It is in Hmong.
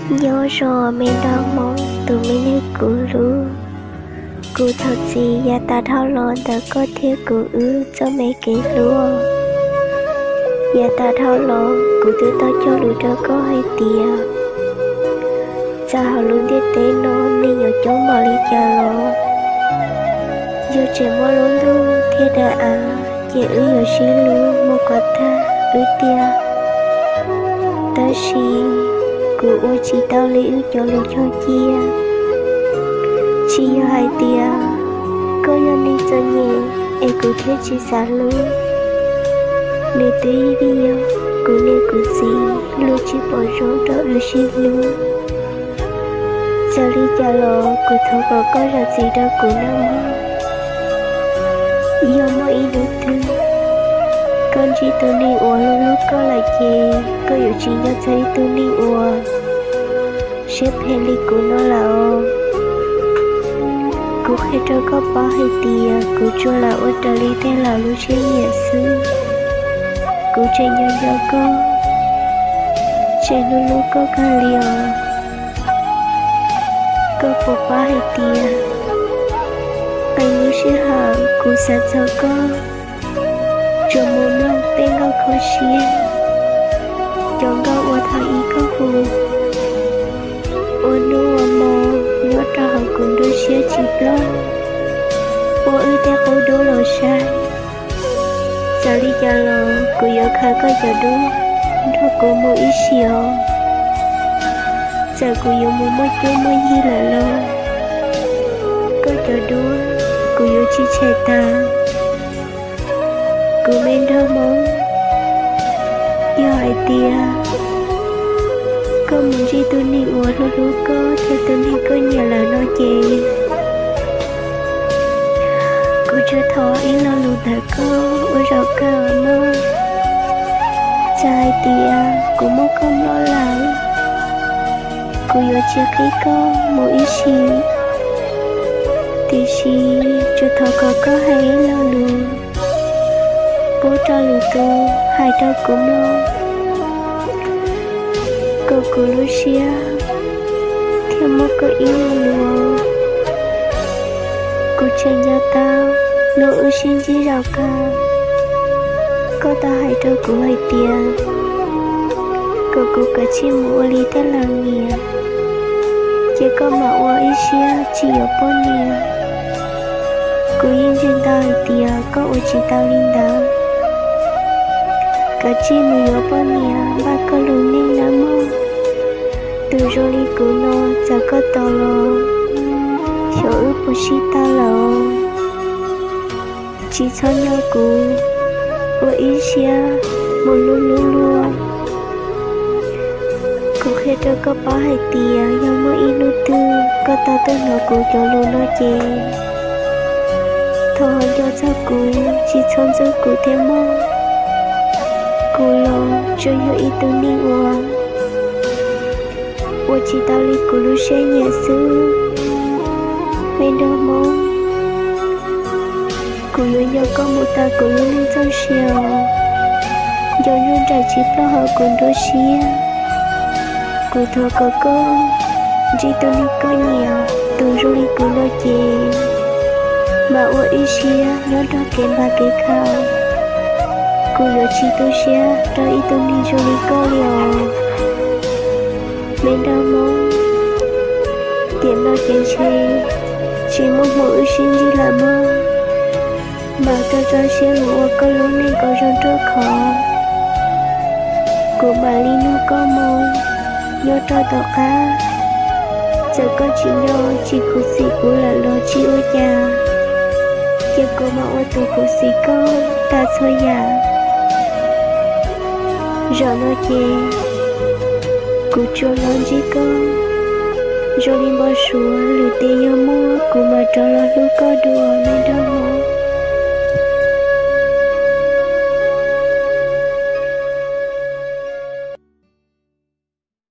Nyob zoo me nraug Hmoob tus me neeg kuv hlub, kuv thov txim yav tas dhau los ntawm koj thiab kuv wb txoj me kev hlub. Yav tas dhau los kuv twb tau cog lus rau koj hais tias, txawm hauv lub ntiaj teb no neeg yuav coob npaum li cas los, yog tseem muaj lub ntuj thiab daim av ces wb yuav sib hlub mus kom tag wb tiag. Tab sis kuv ua tsis tau li wb cov lus cog cia. Tsis yog hais tias koj yog neeg txom nyem es kuv thiaj tsis xav hlub. Nws twb yog kuv niam kuv txiv luag tsis pom zoo rau wb sib hlub. Txawm li cas los kuv thov kom koj zam txim rau kuv nawb mog. Yog muaj ib hnub twg koj ntsib tus neeg uas hlub hlub koj lawm ces koj yuav tsis nco txog ib tug neeg uas siab phem li kuv no lawm. Kuv qhia rau koj paub hais tias kuv tsuas lam ua raws li tej laus lub siab nyiam xwb. Kuv tseem nco nco koj, tseem hlub hlub koj kawg li os. Koj puas paub hais tias qee lub sij hawm kuv xav txog koj, tsuas mus mloog tej nkauj kho siab, cov nkauj uas thaum ub koj hu, ua hnub ua hmo nyob rau hauv kuv nruab siab tsis ploj, ua wb tej qub dub los saib. Txawm li cas los kuv yuav khaws koj cov duab nrog kuv mus ib sim os. Txawm kuv yuav mus muaj cuab muaj yig lawm los koj cov duab kuv yuav tsis tshem tag. Kuv me nraug Hmoob, yog hais tias koj mus ntsib tus neeg uas hlub hlub koj thiab tus neeg koj nyiam lawm no ces kuv tsuas thov ib lo lus ntawm koj ua zaum kawg mog. Txawm hais tias kuv muab koj nploj lawm, kuv yuav tsis qhib koj mus ib sim. Tiam sis tsuas thov kom koj hais ib lo lus, pub rau lwm tus hais rau kuv mloog, kom kuv lub siab thiaj muaj koj ib lo lus. Kuv tseem nco tau hnub wb sib ntsib zaum kawg, koj tau hais rau kuv hais tias kom kuv kav tsij mus ua li tej laus nyiam, ces koj mam ua ib siab tsis yuav poj niam. Kuv yeej ntseeg tau hais tias koj ua tsis tau li ntawd. Kav tsij mus yuav poj niam npaj koj lub neej nawb mog. Tus zoo li kuv no txawm koj tos los xyov wb puas sib tau lawm. Tsis txhob nyob kuv ua ib siab mus hlub hlub luag. Kuv qhia rau koj paub hais tias yog muaj ib hnub twg koj tau tuaj hnov kuv cov lus no ces thov ho nco txog kuv, tsis txhob ntxub kuv thiab mog. Kuv los tsuas yog ib tug neeg uas ua tsis tau li kuv lub siab nyiam xwb. Me nraug Hmoob, kuv yuav nco koj mus tas kuv lub neej txoj sia os. Nco ntsuag nraim tsis ploj hauv kuv nruab siab. Kuv thov kom koj ntsib tus neeg koj nyiam, tus zoo li kuv no ces mam ua ib siab nyob nrog kev npam kev khaum. Kuv yuav tsis tu siab rau ib tug neeg zoo li koj li os. Me nraug Hmoob, tiam no ces ntshe tsis muaj hmoo wb sib ntsib lawm mog. Mam rau txoj siab mus ua koj lub neej kom zoo ruaj khov. Kuv mam li nug koj moo nyob rau tom qab. Txawm koj tsis nco tsis khuv xim kuv lawm los tsis ua cas, ces kuv mam ua tus khuv xim koj tas txhua yam. Zaum no ces kuv tsuas los ntsib koj zoo li npau suav, lwm tiam yog muaj kuv mam rov los hlub koj dua, me nraug Hmoob.